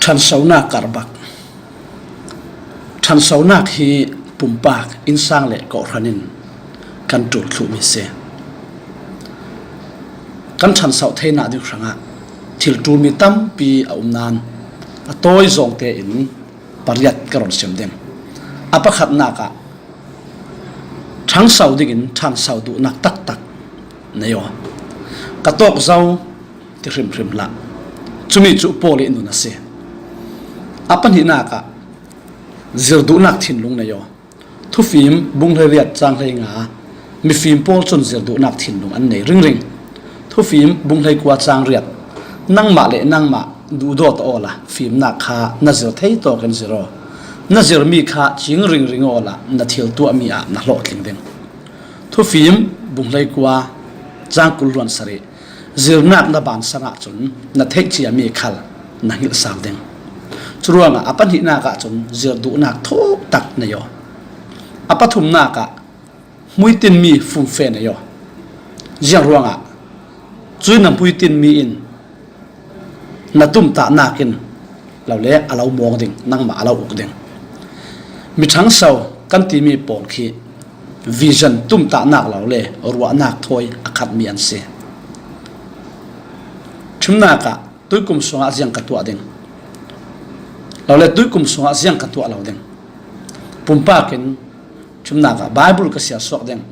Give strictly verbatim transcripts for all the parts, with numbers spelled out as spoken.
Ṭhansonak karbak. Ṭhansonak hi pumpak, innsang le kawhhran in kan ṭul thluhmi si. Kan ṭhansoh theinak ding hrangah thil ṭulmi tampi a um nan a tawi zawngte in pariat ka run sim ding. A pakhatnak ah ṭhangso dingin ṭhanso duhnak taktak nei aw. Ka tawk zo ti hrimhrim hlah. Cumi cu Paul ih nun a si. A pahnihnak ah zir duhnak thinlung nei aw. Thufim bung hleiriat cang hleinga mifim pawl cun zir duhnak thinlung an nei ringring. Thufim bung hleikua cang riat, nangmah le nangmah duhdawt awla fimnak kha na zir thei tawkin zir aw. Na zirmi kha cing ringring awla na thil tuahmi ah na hlawhtling ding. Thufim bung hleikua cang kul hluan sarih, zirnak na bansan ahcun na theih ciami khal na hngilh sal ding. Curuangah a pahnihnak ahcun zir duhnak thuk tak nei aw. A pathumnak ah hmuitinmi fumfe nei aw. Ziang ruangah cui na hmuitinmi in na tumtahnak in lo le a lo mawng ding, nangmah a lo uk ding. Mi ṭhangso kan timi pawl khi vision tumtahnak lo le ruahnak thawi a khatmi an si. Ṭhimnak ah tuikum sungah ziang ka tuah ding lo le tuikum sungah ziang ka tuah lo ding. Pumpak in ṭhimnak ah Bible ka siar suak ding.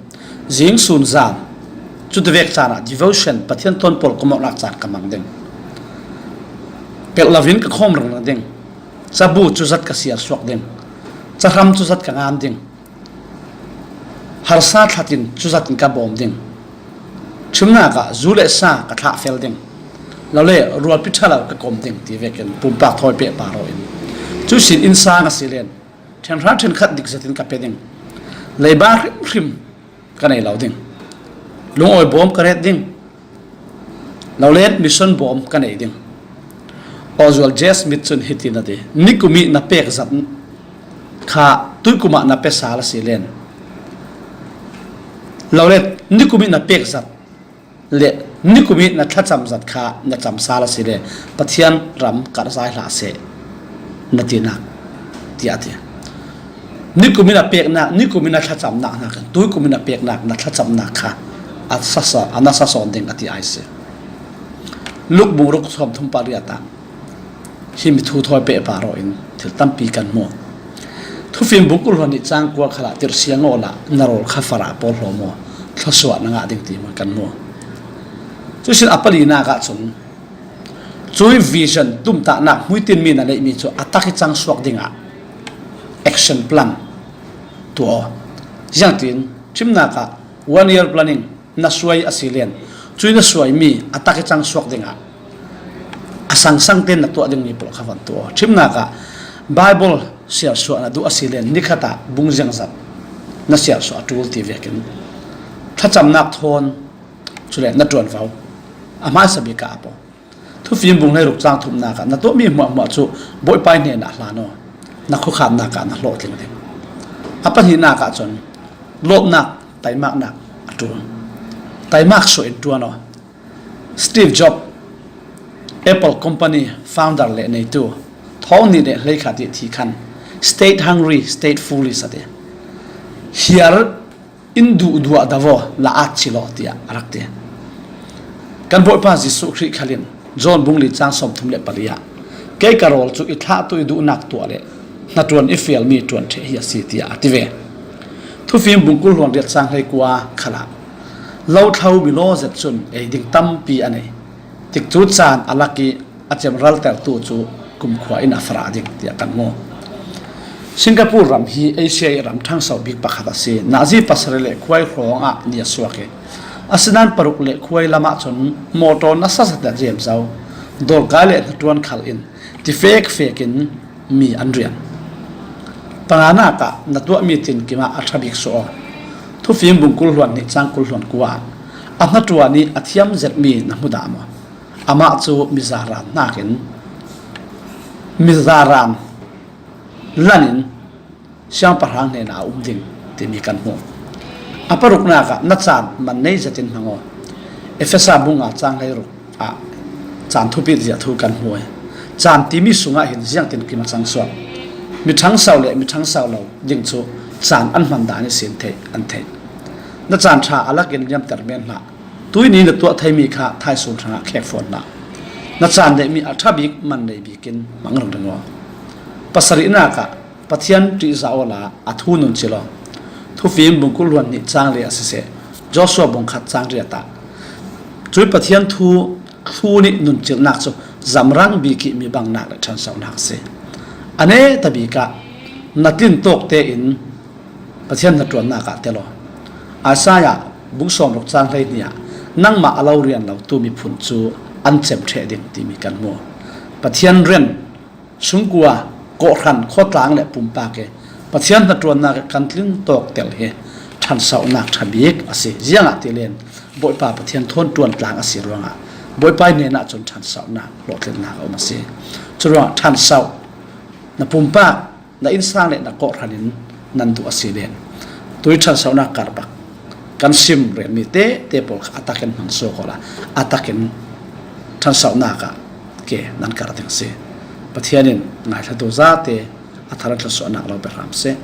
Zing sun zan, cutivek caan ah devotion, Pathian thawn pawl ka mawhnak caan ka mang ding. Pelh lovin ka khawm ringring ding. Cabu cuzat ka siar suak ding. Cahram cuzat ka ngan ding. Harsa thlatin cuzat in ka bawm ding. Ṭhimnak ah zu le sa ka thlahfel ding. Lo le rualpi ṭha lo ka kom ding ti vekin pumpak thawi pehpar aw in. Cu sin innsang a si len ṭhenhra ṭhenkhat dik zetin ka pe ding. Leiba hrimhrim ka nei lo ding. Lungawi bawm ka ret ding. Lo le mission bawm ka nei ding. Oswald J. Smith cun hitin a ti, nikum ih na pek zat kha tuikum ah na pe sal a si len, lo le nikum ih na pek zat le nikum ih na thlacam zat kha na cam sal a si le Pathian ram karhzai hlah seh na tinak, tiah a ti. Nikum in a peknak, nikum in a thlacamnak hnakin tuikum in a peknak na thlacamnak kha a sasa, a nasa sawn ding a ti ai si. Luk bung ruk sawm thum pariat ah himi thu thawi pehpar aw in thil tampi kan hmu. Thufim bung kul hluan nih cang kua khalah tirhsiang awla na rawl kha farah pawl hlawm aw, thluasuah na ngah ding ti hmun kan hmu. Cusin a palinak ahcun cui vision tumtahnak hmuitinmi na neihmi cu a tak i cang suak dingah action plan tuah aw. Ziangtin ṭhimnak ah one year planning na suai a si len cui na suaimi a tak i cang suak dingah a sangsang tein na tuah dingmi pawl kha van tuah aw. Ṭhimnak ah Bible siarsuah na duh a si len nikhat ah bung ziangzat na siarsuah a ṭul ti vekin thlacamnak thawn cule na ṭuanvo a hmaisa bik ah ap aw. Thufim bung hleiruk cang thumnak ah na tuahmi hmuahhmuah cu Bawipa hnenah hlan aw, na khuakhannak ah na hlawhtling ding. A pahnihnak ahcun lawmhnak taimaknak a ṭul. Taimak suah in ṭuan aw. Steve Jobs, Apple Company founder le neitu, thawng hnih le hleikhat ih thi khan, "Stay hungry, stay foolish," a ti. Hiar in duhduah do aw, la at ci law, tiah a rak ti. Kan Bawipa Jesuh Khrih khal in John bung li cang sawmthum le pali ah, "Kei ka rawl cu i thlahtu i duhnak tuah le hnaṭuan i fialmi ṭuan ṭheh hi a si," tiah a ti ve. Thufim bung kul hluan riat cang hleikua khalah, "Lo thlo mi law zet cun ei ding tampi a nei. Tikcu caan a lak ih a cem raltertu cu kumkhua in a farah ding," tiah kan hmu. Singapore ram hi Asia ih ram ṭhangso bik pakhat a si. Nazi pasarih le khuai hrawng ah ni a suak ih, asinain paruk le khuai lam ahcun mawṭaw nasa zet a cem zo. Dawrkai le hnaṭuan khal in ti fekfek in mi an rian. Panganak ah na tuahmi tinkim ah a ṭha bik suah aw. Thufim bung kul hluan hnih cang kul hluan kua ah a hnaṭuan ih a thiam zetmi na hmu dah maw? Amah cu mizaran hnakin mizaran lan in siangpahrang hnenah a um ding timi kan hmu. A paruknak ah na caan man nei zetin hmang aw. Efesa bung nga cang hleiruk ah caan thupi ziah thu kan hmu i Caan timi sungah hin ziangtin kim a cang suak? Mi ṭhangsau le mi ṭhangsau lo ding cu caan an hman dan ihsin theih an theih. Na caan ṭha a lakin liamter men hlah. Tuihni na tuah theimi kha thaisun hrangah khek fawn hlah. Na caan neihmi a ṭha bik man nei bikin hmang ringring aw. Pasarihnak ah Pathian ṭihzah awla a thu nun cil aw. Thufim bung kul hluan hnih cang li a siseh, Joshua bung khat cang riat ah cui Pathian thu, thu nih nun cilnak cu zamrang bik ih mi bangnak le ṭhansohnak a si. A neta bik ah na tlin tawk tein Pathian hnaṭuannak ah tel aw. Isaiah bung sawmruk cang hleihnih ah nangmah a lo rian lotu miphun cu an cem ṭheh ding timi kan hmu. Pathian rian sungkua, kawhhran, khawtlang le pumpak ih Pathian hnaṭuannak ih kan tlin tawk tel hi ṭhansohnak ṭha bik a si. Ziangahtile Bawipa Pathian thawn ṭuan tlang a si ruangah Bawipa ih hnenah cun ṭhansohnak, hlawhtlinnak a um a si. Curuangah ṭhansoh, na pumpak, na innsang le na kawhhran in nan duh a si len tui ṭhansohnak kar bak kan sim relmi tete pawl kha a takin hmang suak awla a takin ṭhansohnak ah ke nan kar ding a si. Pathian in ngaithlatu zate a thar in thluasuahnak lo pe hram seh.